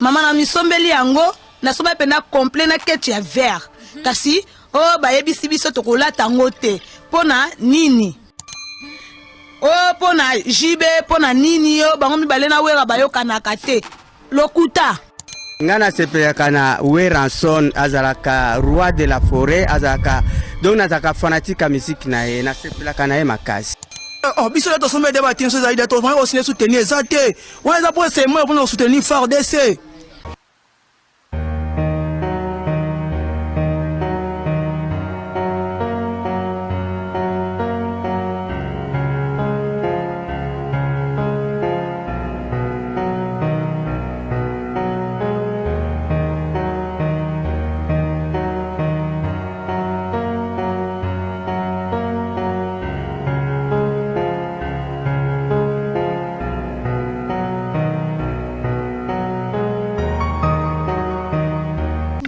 Mama na misombeli yango nasombaki mpenza complet na ketch ya vert kasi oyo bayebisi biso tokolata yango te mpo na nini oyo mpo na JB mpo na nini yo bango mibale na Wera bayokanaka te lokuta. Nga nasepelaka na Werrason azalaka roi de la foret azalaka donc nazalaka fanatique ya musique na ye nasepelaka na ye makasi. Oh, biso nde tosombi ede batinso ezali de tozali kosine soutenir eza te wana eza mpo esemo mpona kosoutenir fardc.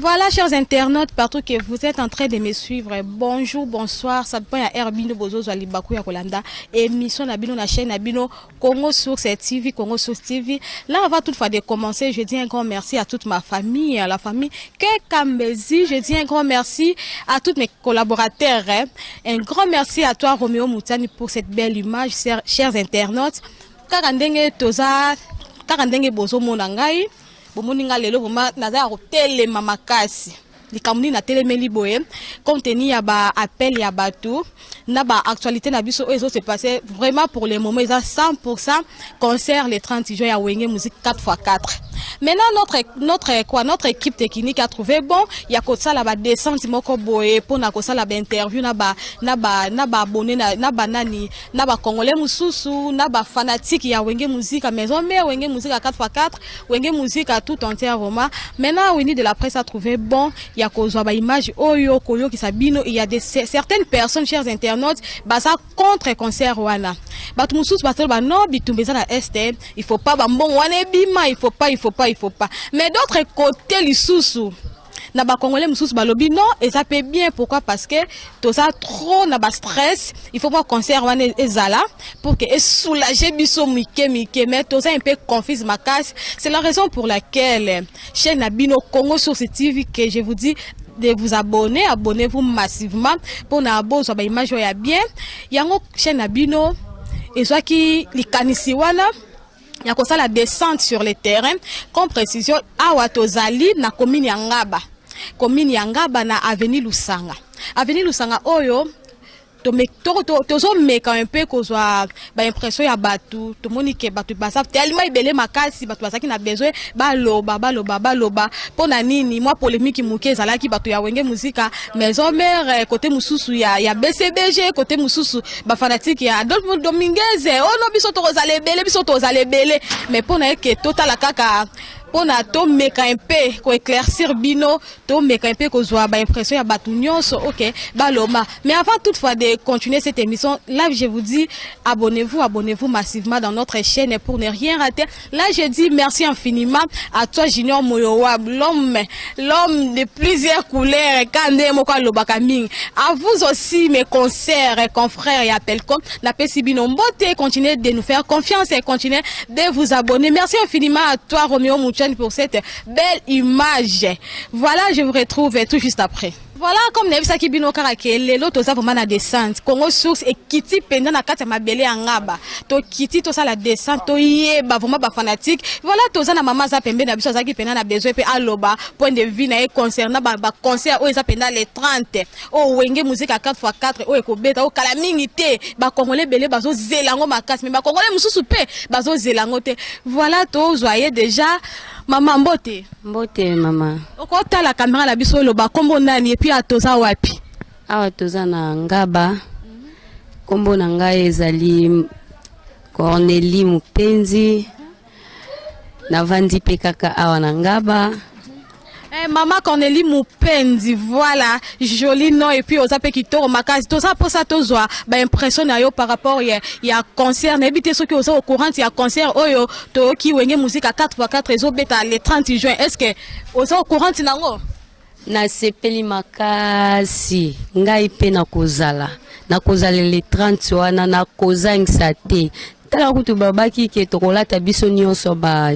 Voilà, chers internautes, partout que vous êtes en train de me suivre, bonjour, bonsoir, ça dépend ya heure bino bozo libaku ya kolanda, émission na bino na chaîne na bino Congo Source TV, Congo Source TV. Là, avant toutefois de commencer, je dis un grand merci à toute ma famille, à la famille Kekambezi. Je dis un grand merci à tous mes collaborateurs. Hein. Un grand merci à toi, Roméo Moutani, pour cette belle image, chers internautes. Kaka ndenge toza, kaka ndenge bozomona ngai, bomoni nga lelo vraiment naza ya kotelema makasi. Likambo nini natelemeli boye compte tenu ya ba appel ya bato na ba actualité na biso oyo ezo se passer vraiment pour le moment eza 100% concert le 30 juin ya Wenge Musique 4x4. Maintenant notre notre quoi notre équipe technique a trouvé bon ya kosala ba descente moko boye pona kosala ba interview na ba na ba na ba abonné na, na ba nani na ba congolais mususu na ba fanatique ya Wenge Musique maison mère Wenge Musique 4x4 Wenge Musica tout entière vraiment. Maintenant Winnie de la presse a trouvé bon ya kozwa ba image oyo koyokisa bino il y a des certaines personnes chers internautes baza contre concert wana. Bato mosusu basala ba non bitumba eza na est il faut pas ba mbongo wana ebima il faut pas il faut pas il faut pas. Mais d'autre côté lisusu na ba congolais mosusu balobi non eza pe bien pourquoi parce que toza trop na ba stress il faut pas concert wana ezala pour que esoulager biso mike mike mais toza un peu confuse makasi c'est la raison pour laquelle chaîne na bino Congo Source TV que je vous dis de vous abonner abonnez-vous massivement pour na bozwa ba image ya bien yango chaîne na bino ezwaki likanisi wana ya kosala descente sur le terrain comme précision awa tozali na commune ya Ngaba commune ya Ngaba na avenue Lusanga avenue Lusanga oyo tozomeka un peu kozwa ba impression ya bato tomoni ke bato baza tellement ebele makasi bato bazalaki na besoin baloba baloba baloba mpo na nini mwa polémique moke ezalaki bato ya Wenge Musica Maison Mère côté mosusu ya, ya BCBG côté mosusu ba fanatique ya Adolphe Dominguez oh no biso tokozala ebele biso tozala ebele mais mpo na ye ke totala kaka mpo na tomeka un peu koéclaircir bino tomeka un peu kozwa ba impression ya bato nyonso ok baloma mais avant toutefois de continuer cette émission là je vous dis abonnez-vous abonnez-vous massivement dans notre chaîne pour ne rien rater là je dis merci infiniment à toi Junior Moyowab l'homme l'homme de plusieurs couleurs kande moko alobaka mingi à vous aussi mes consoeurs et confrères et appelcom napesi bino mbote continuez de nous faire confiance et continuez de vous abonner merci infiniment à toi Roméo Mouchani pour cette belle image voilà je vous retrouve tout juste après voilà comme nayebisaki bino kaka ke lelo toza vraiment na descente Congo Source ekiti mpenza na kati ya mabele ya Ngaba tokiti tosala descente toyeba vraiment bafanatique voilà toza na mama aza pembeni na biso azalaki mpenza na besoin mpe aloba point de vue na ye concernant baconcert oyo eza mpenza le 30 oyo Wenge Musica 4x4 oyo ekobeta oyo kala mingi te bakongole ebele bazozela yango makasi mais bakongole mosusu mpe bazozela yango te voilà tozwa ye déjà mama mbote. Mbote mama. Okotala kamera na biso oloba kombo nani et puis atoza wapi? Awa toza na Ngaba. Kombo na ngai ezali Cornelie Mupenzi. Navandi mpe kaka awa na Ngaba. Eh, mama Cornelie Mupenzi, voilà, joli nom et puis oza pe kitoko makasi. Toza posa tozwa ba impression na yo par rapport ya, ya concert na yebi te soki oza au courant ya concert oyo toyoki Wenge Musica 4x4 ezobeta le 30 juin. Est-ce que oza au courant nango? Nasepeli makasi ngai mpe nakozala nakozala le 30 wana nakozangisa te tala kutu babaki ke tokolata biso nyonso ba.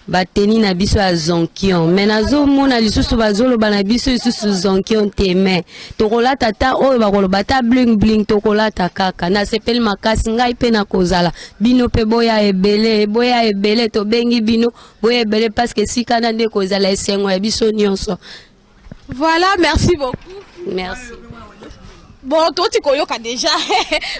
Bateni na biso ya zonkion me nazomona lisusu bazoloba na biso lisusu zonkion te me tokolata ata oyo bakoloba ata bling bling tokolata kaka. Nasepeli makasi, ngai mpe nakozala, bino mpe boya ebele, boya ebele, tobengi bino boya ebele parce que esika na nde kozala esengo ya biso nyonso. Voilà, merci beaucoup. Merci. Bon, toti koyoka déjà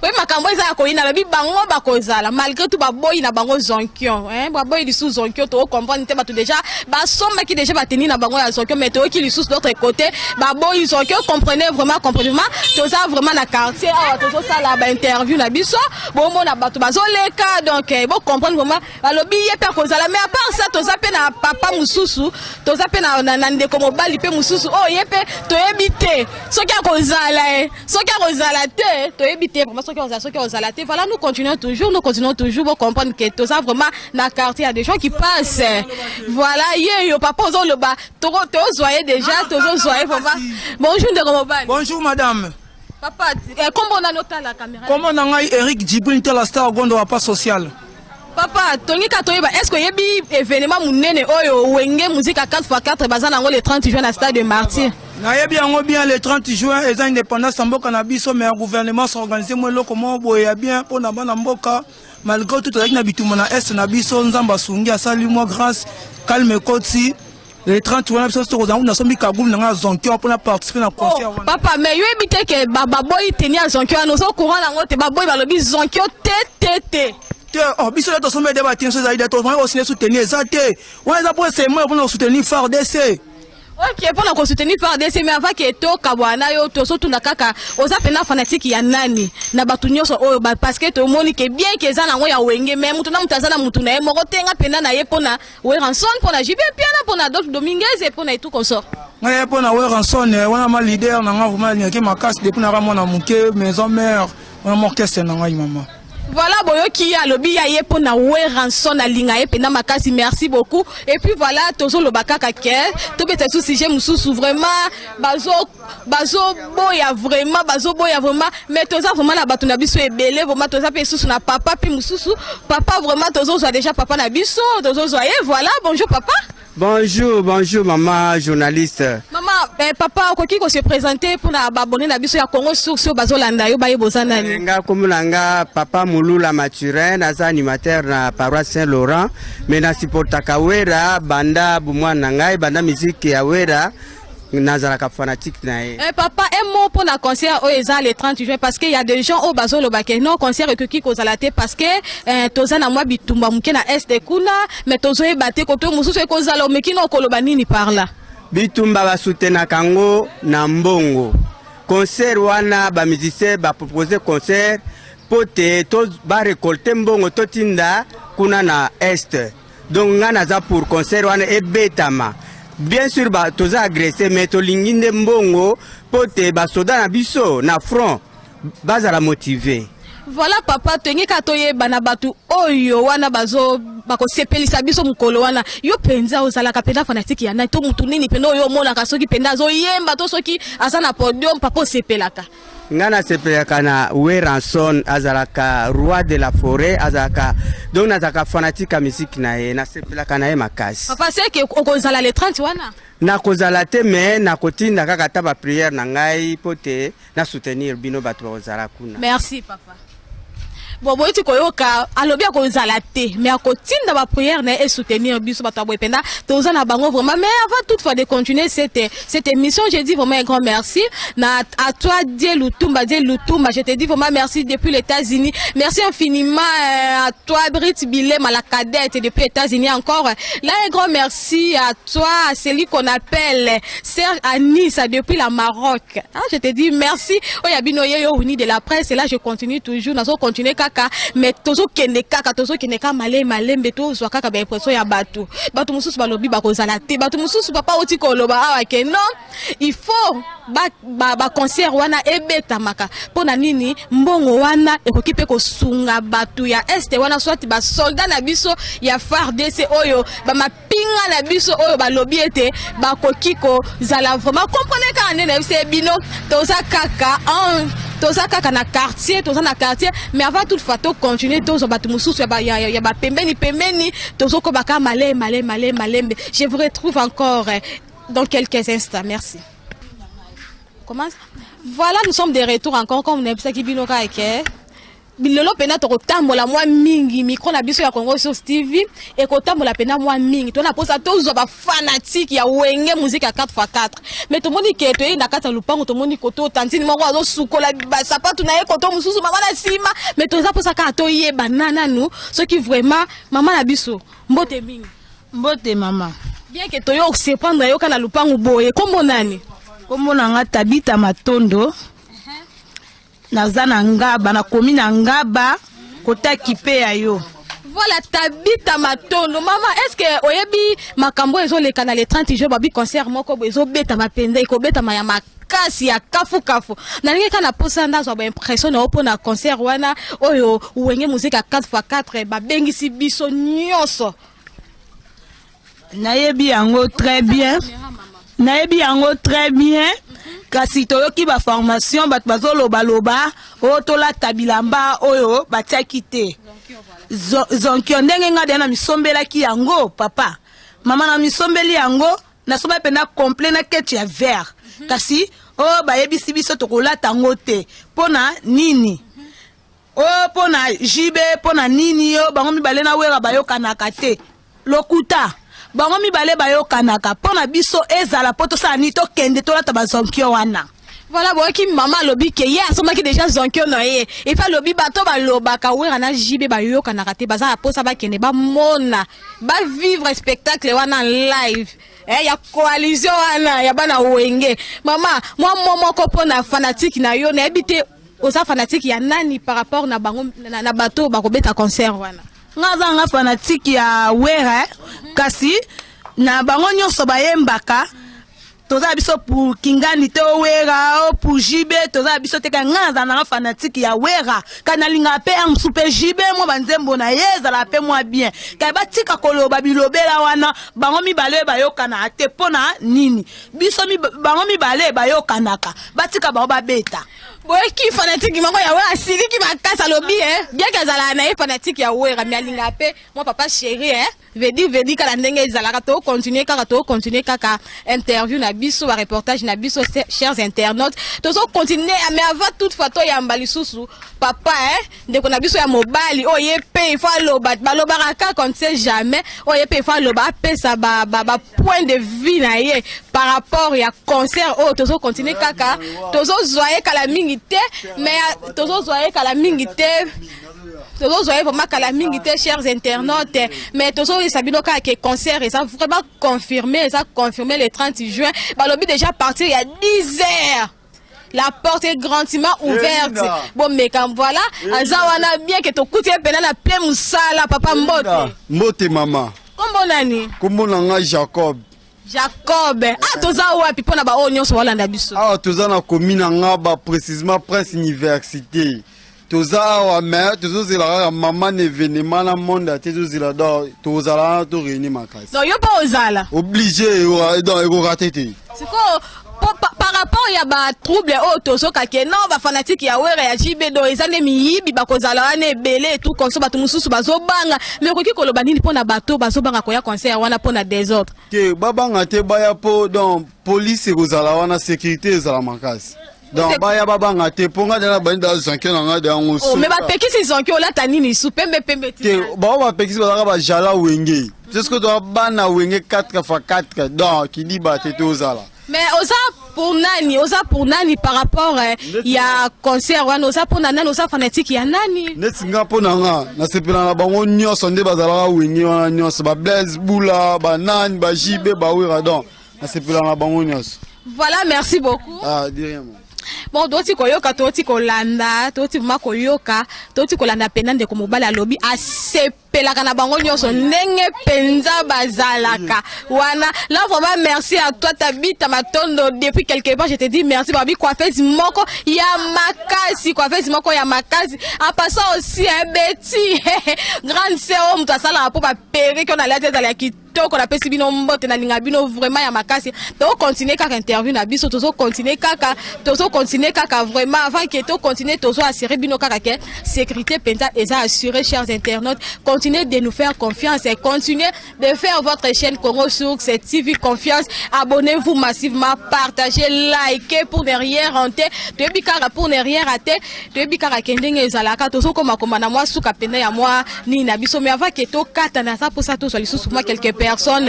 oyi makambo eza ya koyina. Babi bango bakozala malgré tout, baboyi na bango zonkion, hein, baboyi lisusu zonkion. Tocomprendre te, bato déjà basombaki déjà bateni na bango ya zonkion, mais toyoki lisusu d'autre côté baboyi zonkion. Comprenez vraiment, comprenez vraiment. Toza vraiment na quartier awa, tozosala bainterview na biso, bomona bato bazoleka, donc bocomprendre vraiment. Balobi ye mpe akozala, mais à part ça toza mpe na papa mosusu, toza mpe na ndeko mobali mpe mosusu oyo ye mpe toyebi te soki akozala ye, soki akozala te, toyebi te vraiment soki akozala, soki akozala te. Voilà, nous continuons toujours, nous continuons toujours. Bocomprendre que toza vraiment na quartier, ya des gens qui passent. Voilà, ye yo papa ozoloba, tozwa ye déjà, tozozwa ye vraiment. Bonjour ndeko mobali. Bonjour madame. Papa, kombo nani? Otala caméra. Kombo na ngai Eric Djibril Tela Star Gondo, papa social. Papa, tongi ka toyeba, est ce que oyebi événement monene oyo Wenge Musica 4x4 baza nango le 30 juin na stade de Martyr? Nayebi yango bien. Le 30 juin eza indépendance ya mboka na biso, mais gouvernement s'organise mo eloko moko boye ya bien mpo na bana mboka. Malgré tout tozalaki na bitumba na est na biso, Nzambe asungi, asali mwa grâce, calme ekoti. Le 30 wana biso tokozala, nasombi cagoule na ngai ya zonkion mpona participer na concert wana. Papa, mais yoyebi te ke baboyi tenue ya zonkion wana? Oza courant nango te? Baboyi, balobi zonkion te, te, te. Te, oh, biso nde tosombi ede batini so ezali de tozali kosine soutenir eza te. Wana eza mpo semo mpona kosoutenir FARDC. Ok, mpona kosoutenir FARDC. Mais avant ke tokabwana na yo, tozotuna kaka, oza mpena fanatique ya nani na bato nyonso oyo? Parce que tomoni ke bien ke eza nango ya Wenge, mais mutu na mutu aza na mutu na ye moko te. Nga mpena na ye mpona Werrason, mpona JB Mpiana, mpona Adolphe Dominguez e mpona etout consort. Ngai ye mpo na Werrason wana, ma leader na nga vraiment, alingaki makasi depuis naka mwana moke. Maison mère wana ma orchestre na ngai mama. Voilà, boyoki ye, alobi ya ye mpo na Werrason, alinga ye mpenza makasi. Merci beaucoup. Et puis voilà, tozoloba kaka ke tobeta su sujet mosusu. Vraiment bazoboya, vraiment bazoboya vraiment, mais toza vraiment na bato na biso ebele. Vraiment toza mpe lisusu na papa mpe mosusu. Papa, vraiment tozozwa déjà papa na biso, tozozwa ye. Voilà, bonjour papa. Bonjour, bonjour maman journaliste. Mama, papa, okoki kose présenter mpona baabonnés na biso ya Congo Source oyo bazolanda yo, bayeba oza nani? Nga kombo na nga papa Mulula Maturin, naza animateur na paroisse Saint-Laurent, mais nasupportaka Wera banda bomwana na ngai, banda musique ya Wera, nazalaka fanatique na ye. Papa, un mot pour la concert oyo eza le 30 juin, parce que y a des gens oyo bazoloba ke non, concert ekoki kozala te parce que toza na mwa bitumba moke na est kuna, mais tozoyeba te koto mosusu ekozala. Omeki na okoloba nini par là? Bitumba basutenaka yango na mbongo. Concert wana, bamusicien bapropose concert mpo te to barécolte mbongo totinda kuna na est. Donc nga naza pour concert wana ebetama. Bien sûr ba, toza agressé, mais tolingi nde mbongo mpo te basoda na biso na front bazala motivé. Voilà papa, toyengi kaka toyeba na bato oyo wana bazo bakosepelisa biso mokolo wana, yo mpenza ozalaka mpenza fanatique ya nani to mutu nini mpenza oyo omonaka soki mpenza azoyemba to soki aza na podium, papa, osepelaka? Nga nasepelaka na Werrason, azalaka roi de la forêt, azalaka, donc nazalaka fanatique ya musique na ye, nasepelaka na ye makasi. Papa, seke okozala le 30 wana? Nakozala te, mais nakotinda kaka ata baprière na ngai mpo te na soutenir bino bato bakozala kuna. Merci papa. Bon, boyeti koyoka, alobi akozala te, mais akotinda baprière na ye esoutenir biso. Bato ya boye mpenza toza na bango vraiment. Mais avant toutefois de continuer cette émission, je dis vraiment un grand merci à toi Die Lutumba. Die Lutumba, je te dis vraiment merci depuis les États-Unis. Merci infiniment à toi Brit Bilema la cadette depuis les États-Unis encore là. Un grand merci à toi, à celui qu'on appelle Serge Anis depuis la Maroc. Ah, je te dis merci. Oyo bino ye yo uni de la presse. Et là je continue toujours, nazo continuer kaka, mais tozokende kaka, tozokende kaka malembe malembe, tozwa kaka baimpression ya bato. Bato mosusu balobi bakozala te, bato mosusu, papa oti koloba awa ke non, il faut baconcert ba, ba wana ebetamaka. Mpo na nini? Mbongo wana ekoki mpe kosunga bato ya est wana, soit basoldat na biso ya FARDC oyo bamapinga na biso oyo balobi ete bakoki kozala. Vraiment, comprenez kaka nde nayebisa bino, toza kaka en Toza kaka na quartier, toza na quartier, mais avant toutefois to continuer, tozwa bato mosusu ya ya bapembeni pembeni, tozokoba kaka malembe malembe malembe malembe. Je vous retrouve encore dans quelques instants. Merci. Comment? Voilà, nous sommes de retour encore, comme nayebisaki bino kaka ke lelo mpenza tokotambola mwa mingi. Micro na biso ya Congo Source TV ekotambola mpenza mwa mingi. Tona mposa tozwa bafanatiques ya Wenge Musique ya 4x4, mais tomoni ke toyei na kati ya lupango, tomoni koto tantine moko azosukola basapatu na ye, koto mosusu mama na nsima, mais toza mposa kaka toyeba na nanu soki vraiment mama na biso. Mbote mingi. Mbote, mama. Bien ke toyo surprendre yo kaka na lupango boye, kombo nani? Kombo na nga Tabita Matondo. Naza na Ngaba, nakomi na Ngaba kota kipe ya yo. Voilà, Tabita Matondo. Mama, est ce que oyebi makambo ezoleka na le 30 juin? Babi concert moko boye ezobetama mpenza, ekobetama ya makasi, ya kafukafu. Nalingi kaka na posa nazwa baimpression na yo mpona concert wana oyo Wenge Musique ya 4x4 babengisi biso nyonso. Nayebi yango très bien, nayebi yango très bien. Kasi toyoki baformation, bato bazolobaloba oyo tolata bilamba oyo batiaki te, zonkio. Ndenge nga deya na misombelaki yango, papa, mama, na misombeli yango, nasomba mpenza complet na ketch ya vert. Kasi oyo bayebisi biso tokolata yango te, mpo na nini? Oyo mpo na JB, mpo na nini? Oyo bango mibale na Wera bayokanaka te. Lokuta, bango mibale bayokanaka. Mpo na biso ezala mpo tosala nini? Tokende tolata bazonkio wana. Voilà, boyoki mama alobi ke ye asombaki déjà zonkio na ye. Et puis alobi bato balobaka Wera na JB bayokanaka te, baza na posa bakende bamona, bavivre spectacle wana live, ya coalition wana ya bana Wenge. Mama, mwa mo moko mpo na fanatique na yo. Nayebi te oza fanatique ya nani par rapport na bango, na bato oyo bakobeta concert wana. Nga aza nga fanatique ya Wera, kasi na bango nyonso bayembaka, toza biso pour kingani te, Owera o pour JB, toza biso te. Ka nga nazala nanga fanatique ya Wera, ka nalingaka mpe ya mosusu mpe JB, mwa banzembo na ye ezala mpe mwa bien. Ka batika koloba bilobela wana, bango mibale bayokanaka te. Mpo na nini biso bango mibale bayokanaka? Batika bango babeta. Boyoki fanatique moko ya Wera asiliki makasi, alobi bien ke azalaka na ye fanatique ya Wera, mais alingaka mpe mwa papa chéri, veut dire kaka ndenge ezalaka. Tocontinue kaka, tocontinue kaka interview na biso, bareportage na biso. Chers internautes, tozocontinue, mais avant toutefois toyamba lisusu papa, ndeko na biso ya mobali oyo ye mpe il faut aloba. Balobaka kaka, on ne sait jamais. Oyo ye mpe il faut aloba, apesa ba point de vue na ye par rapport ya concert oyo. Tozocontinue kaka, tozozwa ye kala mingi te, mais tozozwa ye kala mingi te, tozozwa ye vraiment kala mingi te, chers internautes. Mais tozoyesa bino kaka ke concert eza vraiment confirmé, eza confirmé le 30 juin. Balobi déjà partir ya 10 heures, la porte est grandement ouverte. Bomeka, voilà, aza wana. Bien ke tokuti ye mpena na plein mosala. Papa, mbote. Mbote, mama. Kombo nani? Kombo na ngai Jacob. Jacob, ah, toza wapi mpo na baoyo nyonso balanda biso? Awa toza na commune na Ngaba, précisement Prince Université. Toza awa, mais tozozela kaka mama na événement na monde ate. Tozela, donc tozala wana, toréuni makasi. Donc yo mpo ozala? Obligé, donc ekorater te. Sikoyo par rapport ya batrouble oyo tozokake, non, bafanatiques ya Wera, ya JB, do eza nde miyibi bakozala wana ebele etu konso, bato mosusu bazobanga. Mais okoki koloba nini mpo na bato bazobanga koya concert wana mpo na désordre? Te, babanga te, baya mpo donc police ekozala wana, sécurité ezala makasi. Donc baya, babanga te, mpo ngai dena bandi da zanke na ngai de yango. Oh, mais bapekisi zonki, olata nini su pembe pembe? Te, bao bapekisi bazalaka bajala Wenge te. Soki toza bana Wenge 4 x 4, donc kidiba te, tozala. Mais oza pour nani? Oza pour nani par rapport ya concert wana? Oza mpo na nani? Oza fanatique ya nani? Neti nga, mpo na nga, nasepela na bango nyonso nde bazalaka Wenge wana nyonso, bablaise bula, banani, baJB, baWera, donc nasepela na bango nyonso. Voilà, merci beaucoup. Ah, de rien. Bon, toti koyoka, toti kolanda, toti vraiment koyoka, toti kolanda mpena. Ndeko mobali alobi asepelaka na bango nyonso ndenge mpenza bazalaka wana. Là vraiment, merci à toi, Tabita Matondo, depuis quelque part je te dis merci. Babi coiffeuse moko ya makasi, coiffeuse moko ya makasi. En passant aussi, hein, Betty, grande sœur oyo moto asalaka mpo baperruque oyo nalati ezala ya kitoko. kitoko, napesi bino mbote, nalinga bino vraiment ya makasi. Tokocontinue kaka interview na biso, tozocontinue kaka, tozocontinue kaka vraiment. Avant ke tocontinue, tozo assurer bino kaka ke sécurité mpenza eza assuré. Chers internautes, continuez de nous faire confiance et continuez de faire votre chaîne Congo Source TV confiance. Abonnez-vous massivement, partagez, likez pour ne rien rater. Toyebi kaka pour ne rien rater. Toyebi kaka ke ndenge ezalaka, tozokoma koma na mwa suka pene ya mwa nini na biso. Mais avant ke tokata, naza mposa tozwa lisusu mwa quelques personnes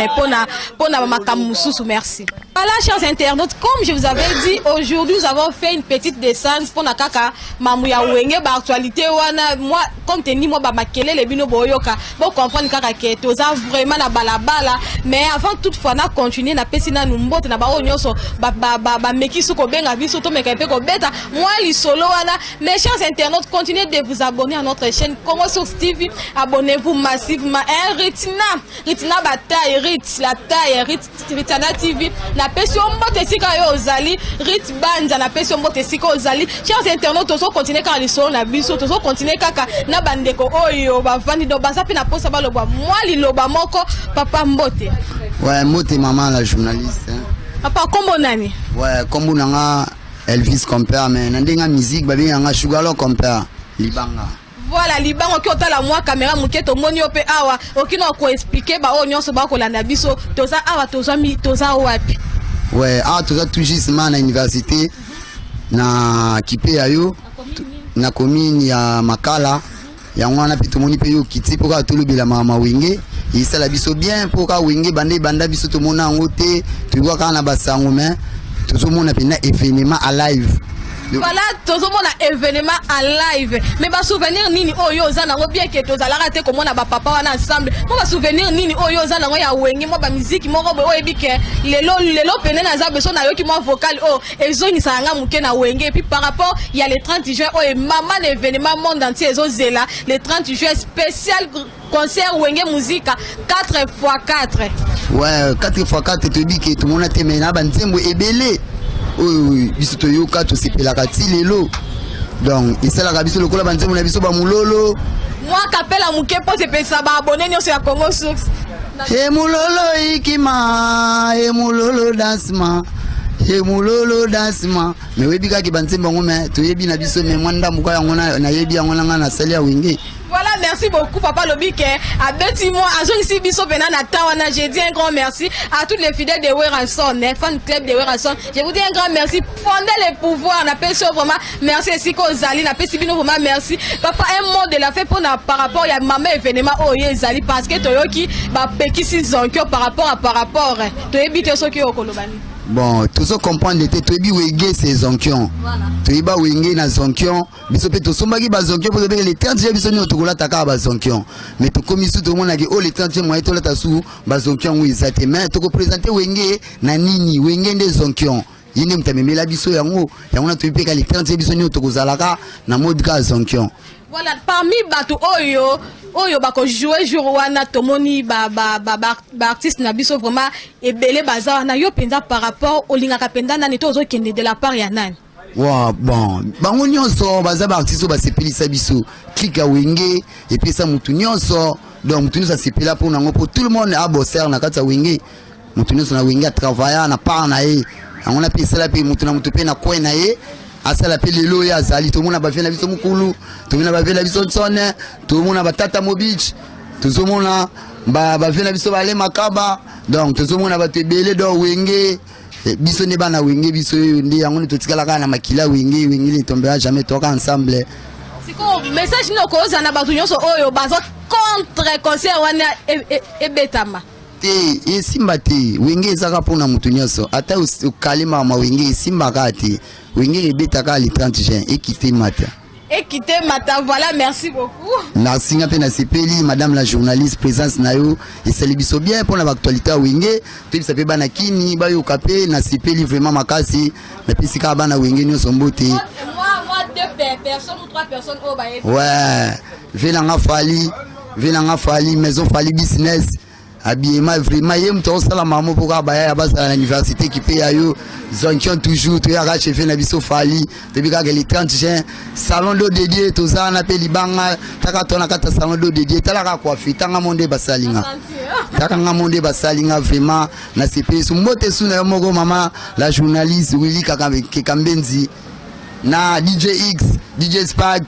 mpona makambo mosusu. Merci. Voilà, chers internautes, comme je vous avais dit, aujourd'hui nous avons fait une petite descente pour kaka mamu ya Wenge, ba actualité wana moi comme teni moi ba makelele bino boyoka. Bo comprendre kaka ke toza vraiment na balabala, mais avant toutefois na continuer, na pesi na mbote na ba oyo nyonso ba ba ba, ba meki su kobenga biso to meka pe kobeta moi lisolo wana. Mes chers internautes, continuez de vous abonner à notre chaîne Congo Source TV. Abonnez-vous massivement. Hein, Ritina, Ritina Bataille, Rit, la taille, Rit, Ritana TV. Napesi yo mbote esika yo ozali. Rit Banza, napesi yo mbote esika ozali. Chers internautes, tozo continuer kaka lisolo na biso, tozo continuer kaka na bandeko oyo bavandi, donc baza mpe na posa baloba mwa liloba moko. Papa, mbote. Ouais, mbote maman la journaliste. Hein. Papa, kombo nani? Ouais, kombo nanga Elvis Compère, mais na ndenge musique babenganga Sugalo Compère Libanga. Voilà, Libanga. Oki otala mwa caméra moke, tomoni yo mpe awa, oki na koexpliquer baoyo nyonso bakolanda biso, toza awa, tozwami, toza wapi? Ouais, awa toza tout justement na université na kipe ya yo na commune ya Makala. Yango wana mpe tomoni mpe yo okiti mpo kaka tolobela mama Wenge. Esala biso bien mpo kaka Wenge banda ebanda, biso tomona yango te, toyoka kaka na basango, mais tozomona mpenza événement à live. Voilà, tozomona événement en live. Mais basouvenir nini oyo oza nango, bien ke tozalaka te komona bapapa wana ensemble, mo basouvenir nini oyo oza nango ya Wenge, mwa bamiziki moko boye oyebi ke lelo lelo pene naza beso, nayoki mwa vocal oyo ezongisaka nga moke na Wenge? Et puis par rapport ya le 30 juin oyo mama na événement monde entier ezozela, le 30 juin, spécial concert Wenge Musica 4 x 4. Ouais, 4 x 4, toyebi ke tomona te, mais na banzembo ebele oyo biso toyoka, tosepelaka ti lelo, donc esalaka biso lokola banzembo na biso bamulolo. Mwa kapela moke mpo sepelisa baabonnés nyonso ya Congo Source. Emulolo ikima, emulolo dansema, emulolo dansema. Mais oyebi kaka banzembo yango, mais toyebi na biso, mais mwa ndambo kaka yango nayebi yango na ngai nasali ya Wenge. Voilà, merci beaucoup, Papa Lobike. Abeti moi, azongisi biso pena na temps wana. J'ai dit un grand merci à tous les fidèles de Werrason, les fan club de Werrason. Je vous dis un grand merci. Fondez le pouvoir, na peso vraiment merci esika ozali, na pesi bino vraiment merci. Papa, un mot de la fin pour na par rapport ya mama événement oyo ezali, parce que toyoki ba pekisi zonkio par rapport. Toyebi te soki okoloba nini. Bon, tozo comprendre te. Toyebi Wenge, c'est zonkion. Toyeba Wenge na zonkion. Biso mpe tosombaki bazonkion mpo tobenge le 30 juin biso nyonso tokolata kaka bazonkion, mais tokomi su tomonaki oyo le 30 juin moye tolata su bazonkion yango eza te. Mais tokoprésente Wenge na nini? Wenge nde zonkion, ye nde moto amemela biso yango. Yango na toyebi mpe ka le 30 juin biso nyonso tokozalaka na mode kaka zonkion. Voilà, parmi bato oyo bakojouer jour wana, tomoni baartiste na biso vraiment ebele baza wana. Yo mpenza, par rapport olingaka mpenza nani to ozokende de la part ya nani? Wa bon, bango nyonso baza baartiste oyo basepelisa biso. Clique ya Wenge epesa motu nyonso, donc motu nyonso asepela mpo nango, mpo tout le monde abosser na kati ya Wenge. Motu nyonso na Wenge atravailla na part na ye. Yango na mpe esala mpe motu na motu mpe na coin na ye asala mpe. Lelo oyo azali, tomona bavieux na biso mokulu, tomona bavieux na biso Nsone, tomona batata Mobich, tozomona bavieux na biso bale Makaba, donc tozomona bato ebele. Donc Wenge, biso nde bana Wenge, biso oyo nde yango nde totikala kaka na makila Wenge. Wenge ne tombera jamais, toka ensemble. Sikoyo message nini okozala na bato nyonso oyo baza contre concert wana ebetama? Te, esimba te. Wenge ezaka mpona motu nyonso, ata okalemaka ma Wenge esimbaka te. Wenge ebetaka le 30 juin, ekite mata. Ekite mata. Voilà, merci beaucoup. Merci, nga mpe nasepeli, madame la journaliste. Présence na yo esali biso bien mpona baactualité ya Wenge, toyebisa mpe bana kini bayoka mpe. Nasepeli vraiment makasi, napesi kaka bana Wenge nyonso mbote. Moi, deux personnes ou trois personnes oyo bayebi. Ouais, vieux nanga Fali, vieux nanga Fali, maison Fali business. Habillement vraiment ye moto akosala mamo mpo kaka bayaya bazala na université kipe ya yo zonkion toujours toyaka cheve na biso fali toyebi kaka le 30 juin salon do dédié toza wana mpe libanga taka to na kati ya salon do dédié talaka coiffe tanga mo nde basali nga taka nga mo nde basali nga vraiment nasepeli su mbote su na yo moko mama la journaliste Willy Kekambenzi na DJ X DJ Spark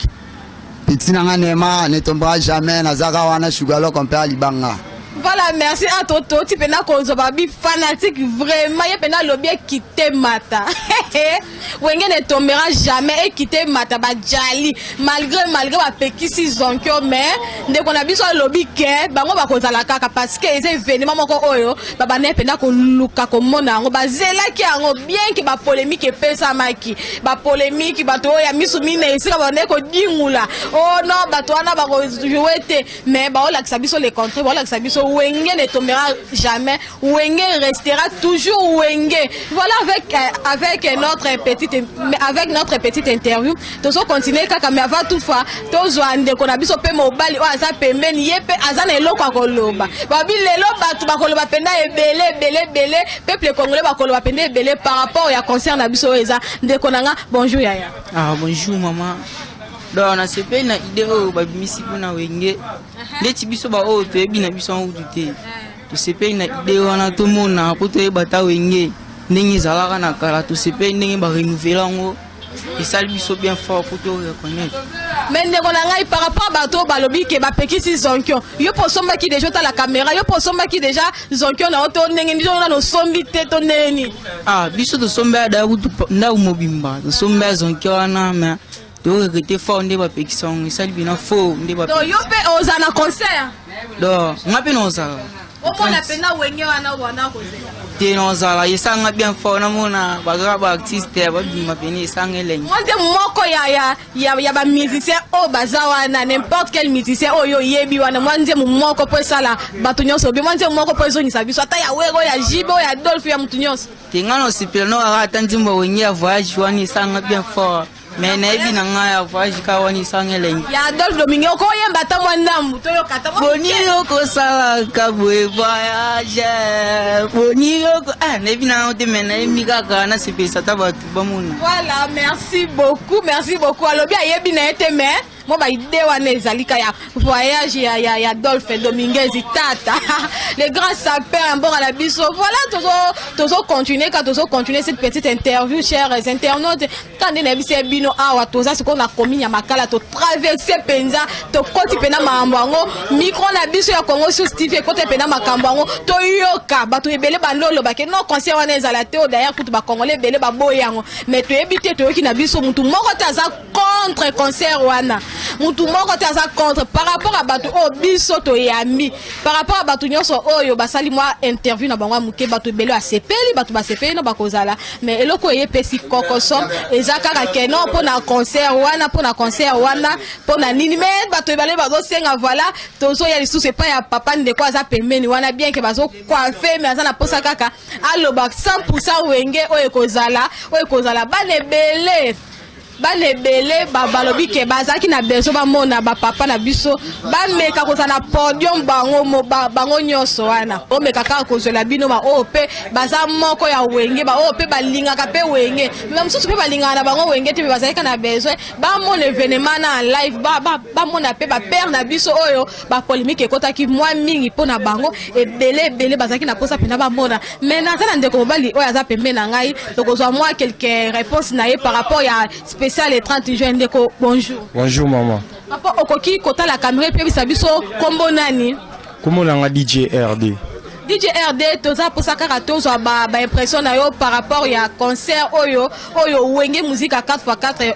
Petit na nga Neymar ne tombera jamais nazaka wana Sugar compare libanga. Voilà, merci à Toto. Tu peux kozwa babi fanatique vraiment ye pena lobi ekite mata. Wenge ne tombera jamais ekite mata ba jali malgré malgré ba pekisi zonkyo mais ndeko na biso alobi ke bango bakozala kaka parce que eza événement moko oyo babandaki mpenza koluka komona yango bazelaki yango bien ke bapolemike epesamaki bapolemike bato oyo ya misu minei esika babandaki kodingula o oh non bato wana bakojoue te mais baolakisa biso le contraire baolakisa biso wenge ne tombera jamais wenge restera toujours wenge voilà avec, euh, avec notre petite avec notre petite interview tozo continuer kaka mais avant tout fois tozwa ndeko na biso mpe mobali oyo aza pembeni ye mpe aza na eloko ya koloba babi lelo bato bakoloba mpenza ebele ebele ebele peuple congolais bakoloba mpenza ebele par rapport ya concert na biso oyo eza ndeko na nga bonjour yaya ah bonjour mama donc nasepeli na idée oyo babimisi mpona wenge ndeti biso baoyo toyebi na biso yango kutu te tosepeli na idée wana tomona mpo toyeba ta wenge ndenge ezalaka na kala tosepeli ndenge barenouvele yango esali biso bien fort po to reconnaître. Mais ndeko na ngai par rapport bato oyo balobi ke bapekisi zonkion yo mpo osombaki deja otala kamera yo mpo osombaki deja zonkion na yo to ndenge nini nano osombi te to ndenge nini ah biso tosombi ya daya kutu ndako mobimba tosombi ya zonkion wana mais toregrete fort nde bapekisa yango esali bina faux nde yo mpe ozala na concert donc nga mpe naozala omona mpenza wenge wana wana kozela te naozala esanga bien fort namona baza baartiste babima pene esanga elengi mwa nde moko ya, ya, ya, ya bamusicien oyo baza wana n'importe quel musicien oyo oyebi wana mwa nzembo moko mpo esala bato nyonso obi mwa nzembo moko mpo ezongisa biso ata ya wero ya jibe oyo ya adolphe ya motu nyonso te nga na osepela nokaka ata nzembo ya wenge ya voyage wana esanga bien fort Mais nayebi na ngai ya voyage ka wani esanga elengi. Ya Adolphe Domingue okoyemba ata mwa ndambu toyoka ata mwa Boni okosalaka boye voyage boni oko ah nayebi na ngai te mais nayebi kaka nasepelisa ata bato bamona. Voilà, merci beaucoup, merci beaucoup. Alobi ayebi na ye te mais mwa ba idée wana ezali ka ya voyage ya, ya, ya Adolphe Dominguez tata le grand sapeur ya mboka na biso. Voilà, tozo tozo continuer ka tozo continuer cette petite interview chers internautes. Kaka nde nayebisi ye bino awa toza sikoyo na commune ya Makala, to traverse mpenza, tokoti mpenza makambo yango. Micro na biso ya Congo Source TV ekoti mpenza makambo yango, toyoka bato ebele bando oloba ke non concert wana ezala te. D'ailleurs kutu ba Congolais ebele baboyi yango, mais toyebi te, toyoki na biso mutu moko te aza contre concert wana, mutu moko te aza contre par rapport à bato oyo biso toyambi, par rapport à bato nyonso oyo basali mwa interview na bango ya moke, bato ebele basepeli, bato basepeli no bakozala. Mais eloko oyo epesi kokoso eza kaka ke non mpo na concert wana, mpo na concert wana, mpo na nini. Mais bato ebale bazosenga, voilà, tozoya lisusu epai ya papa ndeko aza pembeni wana, bien ke bazocoiffe mais aza na posa kaka aloba 100% wenge oyo ekozala, oyo ekozala bana ebele. Bana ebele balobi ke bazalaki na besoin bamona bapapa na biso bameka kozala na podium bango, bango nyonso wana. Omeka kaka kozwela bino baoyo mpe baza moko ya wenge, baoyo mpe balingaka mpe wenge, me mosusu mpe balingaka na bango wenge te, me bazalaki na besoin bamona evenement na live, bamona mpe bapere na biso oyo bapolemike ekotaki mwa mingi mpo na bango. Ebele ebele bazalaki na mposa mpenza bamona. Mais naza na ndeko mobali oyo aza pembeni na ngai, tokozwa mwa quelques réponses na ye par rapport ya spécial le 30 juin. Ndeko, bonjour. Bonjour maman. Papa, okoki kotala caméra mpe yebisa biso kombo nani? Kombo na nga DJ RD. DJ RD, toza posa kaka tozwa ba, ba impression na yo par rapport ya concert oyo oyo Wenge Musica 4x4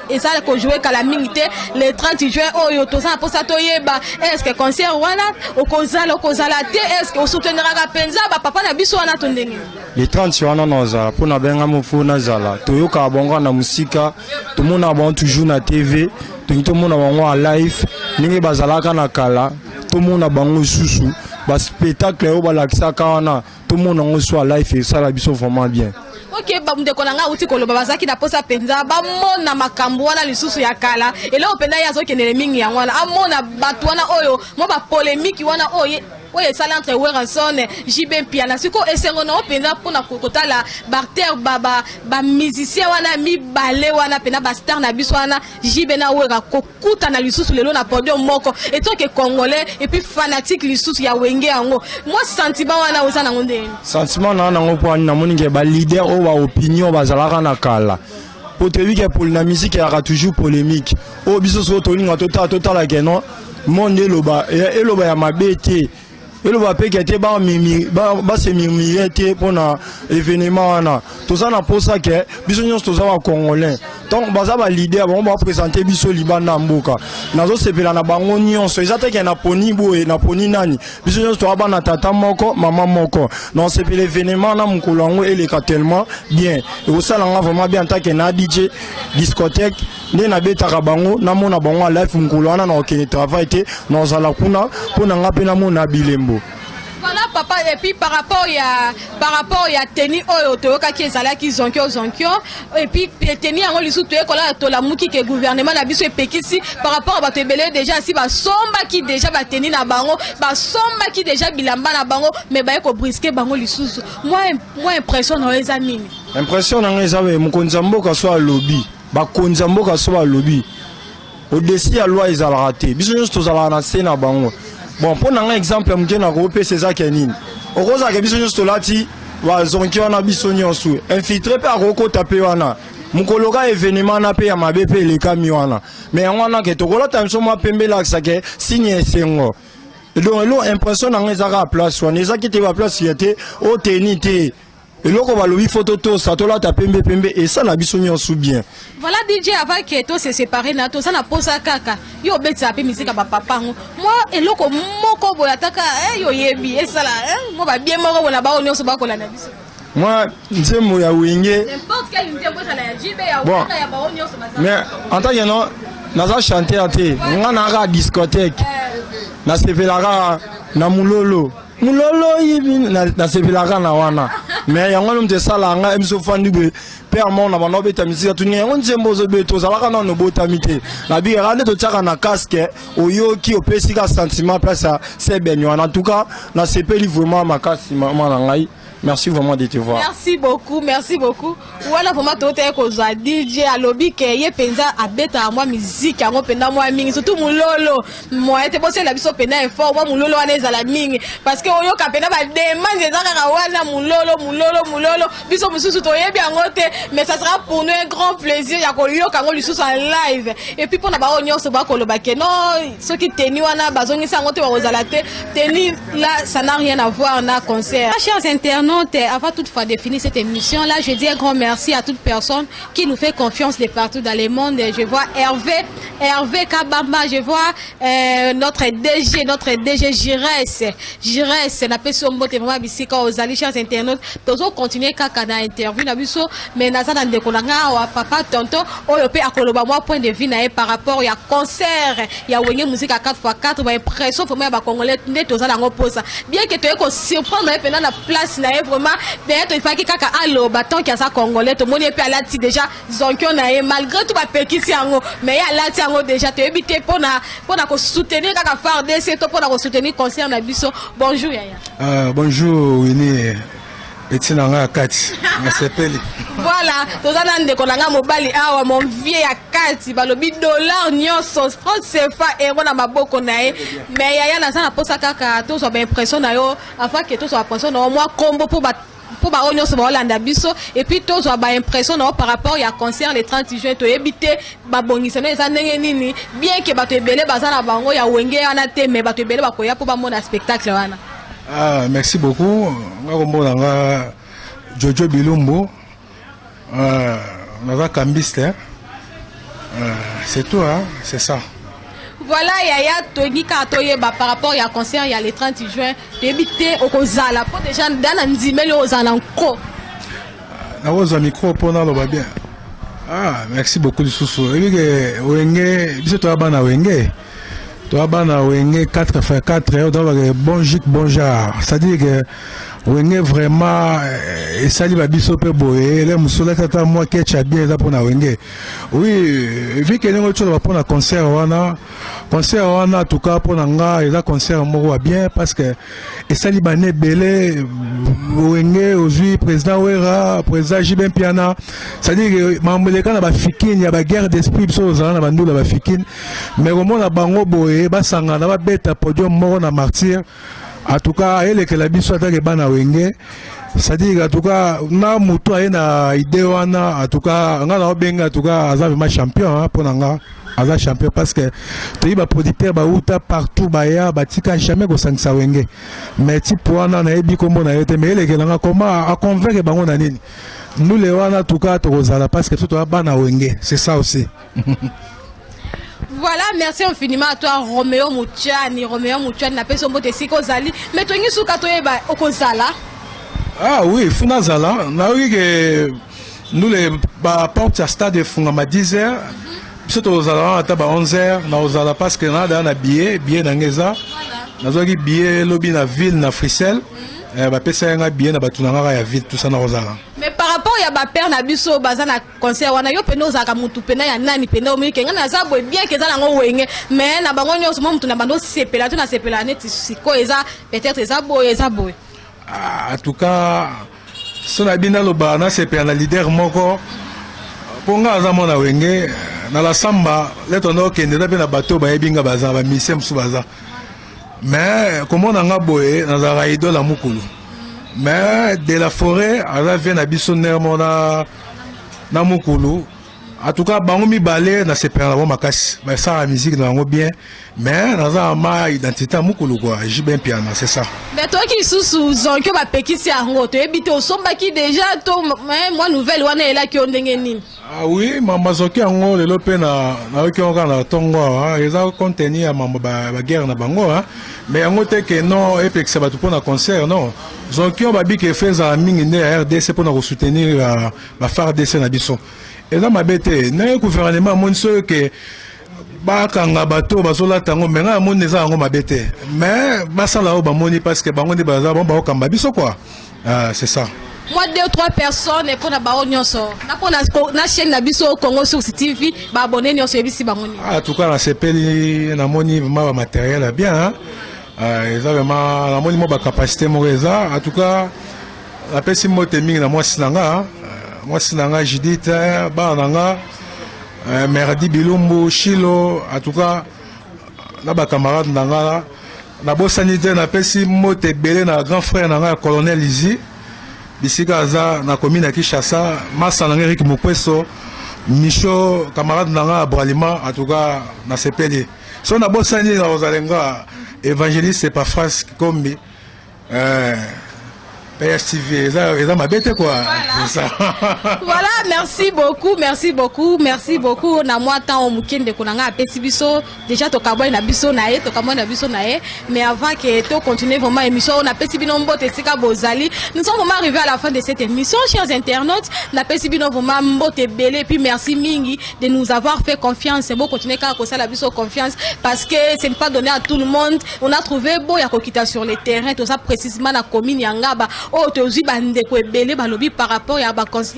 eza kojouer kala mingi te le 30 juin oyo. Toza na mposa toyeba est ce que concert wana okozala, okozala te, est ce que osouteniraka mpenza bapapa na biso wana to ndenge? Le 30 wana nazala mpo nabenga mofo nazala. Toyokaka bango na mosika, tomonaka bango toujours na TV, tolingi tomona bango en live ndenge bazalaka na kala, tomona bango lisusu baspectacle oyo balakisaka wana, tomona yango so live, esala biso vraiment bien. Ok, ndeko na ngai auti koloba bazalaki na posa mpenza bamona makambo wana lisusu ya kala. Eloko mpenza ye azokendele mingi yango wana, amona bato wana oyo mwa bapolemiki wana oyo. Oyo esala entre Werrason, JB Mpiana. Sikoyo esengo na yo mpenza mpona kotala barter ba ba ba musiciens wana mibale wana mpenza ba star na biso wana JB na Werra kokutana lisusu lelo na podium moko etant que congolais et puis fanatique lisusu ya Wenge yango. Mwa sentiment wana oza nango ndenge nini? Sentiment na nango mpo ani namoni ke ba leader oyo ba opinion bazalaka na kala po toyebi ke na musique eyaka toujours polémique oyo biso soko tolinga totala totala ke non monde eloba eloba ya mabe te eloba mpe ke te base murmure te mpona événement wana. Toza na mposa ke biso nyonso toza bacongolais, donc baza baleader, bango baprésente biso libanda ya mboka. Nazosepela na bango nyonso, eza te ke naponi boye, naponi nani. Biso nyonso toza bana tata moko, mama moko. Nasepela événement na mokolo yango eleka tellement bien, ekosala nga vraiment bien en tant que na DJ discothèque nde nabetaka bango, namona bango alive mokolo wana. Na kokende travail te, nazala kuna mpo na nga mpe namona bilembo. Voilà papa, et puis par rapport ya tenue oyo toyokaki ezalaki zonkio zonkio, et puis tenue yango lisusu toyekola, tolamuki ke gouvernement na biso epekisi par rapport à bato ebele déjà si basombaki déjà batenue na bango, basombaki déjà bilamba na bango, mais baye kobrusquer bango lisusu. Mwa impression na yo eza nini? Impression na ngai eza mokonzi ya mboka so alobi, bakonzi ya mboka so balobi, au-dessus ya loi ezalaka te. Biso nyonso tozalaka na se na bango. Bon, mpo na ngai, exemple ya moke na kopesa ezaka nini? Okozalaka biso nyonso tolati bazonki wana, biso nyonso infiltré mpe akokota mpe wana mokolo ka événement wana mpe ya mabe mpe elekami wana. Mais yango wana ke tokolata biso mwa pembe, elakisa ke signe ya esengo. Donc elo impression na ngai eza kaka place wana, ezaki te baplace ya te o teni te. Eloko balobi fo totosa, tolata pembe pembe, esala biso nyonso bien. Voilà DJ, avant ke to se séparer na toza na posa kaka yo obetisa mpe misika bapapa yango mwa eloko moko boye, ataka yo oyebi esala mwa babie moko boye na bao nyonso bakolanda biso. Mwa nzembo ya Wenge. N'importe quel nzembo, ezala ya JB, ya Bon. Wenge, ya bao nyonso baza. Mais en tant que non, naza chanteur te, nga naka discothèque, nasepelaka na mulolo mulolo yibi, nasepelaka na wana. Mais yango wana moto esalaka ngai biso fandi boye père moko na banda obeta misika tuninga yango nzembo ozobeta, ozalaka nano obotami te, nabikaka nde totiaka na casque, oyoki opesi ka sentiment place ya sebene wana. En tout cas nasepeli vraiment makasi, mama na ngai, merci vraiment de te voir. Merci beaucoup, merci beaucoup. Wana vraiment toteye kozwa DJ alobi ke ye mpenza abetaka mwa miziki yango mpenza mwa mingi, surtout mololo moye te. Bosalela biso mpenza effort, mwa mololo wana ezala mingi, parce que oyoka mpenza bademande eza kaka wana mololo mololo mololo. Biso mosusu toyebi yango te, mais ça sera pour nous un grand plaisir ya koyoka yango lisusu en live. Et puis mpona bango nyonso bakoloba ke non, soki tenue wana bazongisi yango te, bakozala te. Tenue là, ça n'a rien à voir na concert. Chers internautes, avant toutefois de finir cette émission là, je dis un grand merci à toute personne qui nous fait confiance de partout dans le monde. Je vois Hervé, Hervé Kabamba, je vois notre DG, notre DG Gires, Gires napesi yo mbote vraiment bisika ozali. Chers internautes, tozo continuer kaka na interview na biso, mais naza na ndeko na nga awa, papa tonton oyo mpe akoloba mwa point de vue na ye par rapport ya concert ya Wenge Musique ya 4x4, baimpression vraiment ya bacongolais nde toza nango mposa. Bien que toye kosurprendre ye mpenza na place na ye, vraiment d'ailleurs toifaki kaka aloba tant que aza congolais. Tomoni ye mpe alati déjà zonkio na ye, malgré tout bapekisi yango, mais ye alati yango déjà. Toyebi te mpona kosoutenir kaka FARDC to mpona kosoutenir concert na biso. Bonjour yaya. Bonjour Winnie, petit na ngai ya kati, nasepeli. Voilà, toza na ndeko na ngai mobali awa, mon vieux ya kati, balobi dollar nyonso, franc CFA, euro na maboko na ye. Mais yaya, naza na mposa kaka tozwa baimpression na yo. Avant ke tozwa baimpression na yo, mwa kombo mpo baoyo nyonso baolanda biso, et puis tozwa baimpression na yo par rapport ya concert le 30 juin. Toyebi te babongisano eza ndenge nini, bien ke bato ebele baza na bango ya Wenge wana te, mais bato ebele bakoya mpo bamona spectacle wana. Ah, merci beaucoup. Nga kombo na nga Jojo Bilumbu, naza cambiste, hein? C'est tout, hein? C'est ça. Voilà yaya, tolingi kaka toyeba par rapport ya concert ya le 30 juin. Toyebi te okozala mpo déjà da na ndimeli oyo ozala na nko. Nakozwa micro mpo naloba bien. Ah, merci beaucoup. Lisusu oyebi ke Wenge, biso toya bana Wenge, toya bana Wenge 4 x 4 oyo tolobaka bon chic bon genre, c'est à dire que Wenge vraiment eh, esali ba biso mpe boye ele mosusu olati ata mwa ketch ya bien eza mpo na wenge. Oui, vu que ndenge otoloba mpo na concert wana, concert wana en tout cas mpo na nga eza concert moko ya bien parce que esali bana ebele wenge ozwi président Wera, président JB Mpiana, c'est-à-dire que makambo eleka na bafikine ya baguerre d'esprit, biso ozala na bandula bafikine, mais komona bango boye basangana babeta podium moko na Martyr, en tout cas elekela biso atake bana wenge. C'est-à-dire, en tout cas, na moto aye na idée wana, en tout cas nga na obenga, en tout cas aza vraiment champion, hein. Mpo na nga aza champion parce que toyebi baproducteur bauta partout, baya batika jamais kosangisa wenge. Mais type wana, nayebi kombo na ye te, mais elekela nga comment aconvaincre bango na nini ndule wana. En tout cas tokozala parce que biso toya bana wenge, c'est ça aussi. Voilà, merci infiniment à toi, Roméo Mouchani. Roméo Mouchani, napesi yo mbote esika ozali. Mais tolingi suka toyeba okozala. Ah oui, fu nazala. Nayoki ke ndule baporte ya stade efungama 10 heures, biso tozala wana ata ba 11 heures. Nakozala parce que naa daa na billet na nga eza, nazwaki billet lobi na ville na Frisel. Bapesaki nga billet na bato na ngaka ya ville, tout ça, nakozala. Mais par rapport ya bapère na biso baza na concert wana, yo pene ozalaka mutu pene ya nani? Pene omoni ke ngai naza boye, bien ke eza nango wenge, mais na bango nyonso mwa mutu na bando osepela to nasepela neti sikoyo eza peut-être eza boye, eza boye. Ah, en tout cas so na bino naloba nasepela na leader moko mpo nga aza mwana wenge na la samba leto nda okende eza mpe na bato bayebi nga, baza bamisie mosusu baza, mais komona nga boye nazalaka idole ya mokulu. Mais de la forêt aza vie na biso ndenge moko na mokulu. En tout cas bango mibale nasepela na bango makasi, basalaka musique na bango bien, mais naza ma identité ya mokulu quoi, JB Mpiana, c'est ça. Mais toyoki lisusu zonkio bapekisi yango, toyebi te osombaki déjà to mwa nouvelle wana eyelaki yo ndenge nini? Ah oui, mama zoki yango lelo mpe na nayoki yango kaka na ntongo awa. Eza contenu ya mambo baguerre na bango, mais yango te ke non epekisa bato mpona concert. Non, zoki oyo babiki efe ezala mingi nde ya RDC mpona kosoutenir ba FARDC na biso. Eza mabe te ndenge gouvernement amoni soki ke bakanga bato bazolata yango, mais ngai amoni eza yango mabe te, mais basala oyo bamoni parce que bango nde baza bango bakokamba biso quoi. Ah, c'est ça. Moi, deux trois personnes mpona bango nyonso na mpona na chaîne na biso Congo Source TV, baabonné nyonso, oyebisi bango nini? En tout cas nasepeli, namoni vraiment bamatériel ya bien, hein. Eza vraiment, namoni mwa bacapacité moko eza. En tout cas napesi mbote mingi na mwasi na nga, mwasi na nga Judith, bana na nga Merdi Bilumbu Shilo, en tout cas na bacamarade na nga nabosani te. Napesi mbote ebele na grand frère na nga ya colonel Izi bisika aza na commune ya Kinshasa, masa na nga Erik Mokweso Micho, camarade na nga ya Bralima. En tout cas nasepeli. So nabosani na kozala nga évangéliste Epafras Kombi. PSTV eza mabe te quoi. Voilà. Voilà, merci beaucoup, merci beaucoup, merci beaucoup na mwa temps moke ndeko na ngai apesi biso. Déjà tokabwani na biso na ye, tokabwani na biso na ye, mais avant que to continuer vraiment émission oyo, napesi bino mbote esika bozali. Nous sommes vraiment arrivés à la fin de cette émission, chers internautes. Napesi bino vraiment mbote ebele et puis merci mingi de nous avoir fait confiance. Bo continuer kaka kosala biso confiance parce que ce n'est pas donné à tout le monde. On a trouvé beau ya kokita sur le terrain, toza précisément na commune ya Ngaba oyo tozwi bandeko ebele balobi par rapport ya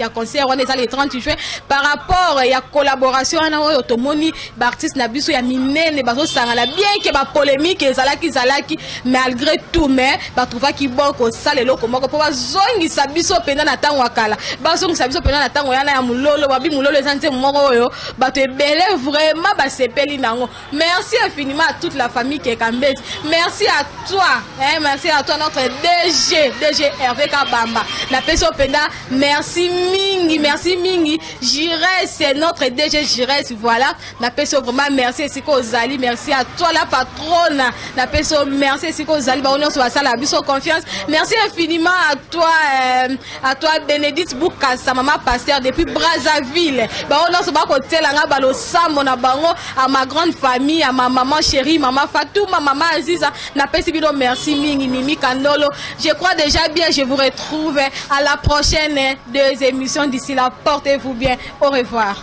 concert wana eza le 30 juin, par rapport ya collaboration wana oyo tomoni baartiste na biso ya minene bazosangana, bien ke bapolémique ezalaki ezalaki malgré tout, mais batrouvaki bon kosala eloko moko mpo bazongisa biso mpenza na ntango ya kala, bazongisa biso mpenza na ntango yana ya mololo. Babi mololo eza nzembo moko oyo bato ebele vraiment basepeli nango. Merci infiniment à toute la famille Kekambezi. Merci à toi, hein, merci à toi, notre DG, DG Hervé Kabamba. La peso penda, merci mingi, merci mingi. Jires, c'est notre DG Jires, voilà. La peso vraiment merci siko Zali, merci à toi la patronne. La peso merci siko Zali, ba on soit ça la biso confiance. Merci infiniment à toi Bénédicte Boukassa, maman pasteur depuis Brazzaville. Ba on soit côté la nga balo sambo na bango, à ma grande famille, à ma maman chérie, maman Fatou, ma maman Aziza. Napesi bino merci mingi, Mimi Kandolo. Je crois déjà bien, je vous retrouve à la prochaine deux émissions. D'ici là, portez-vous bien. Au revoir.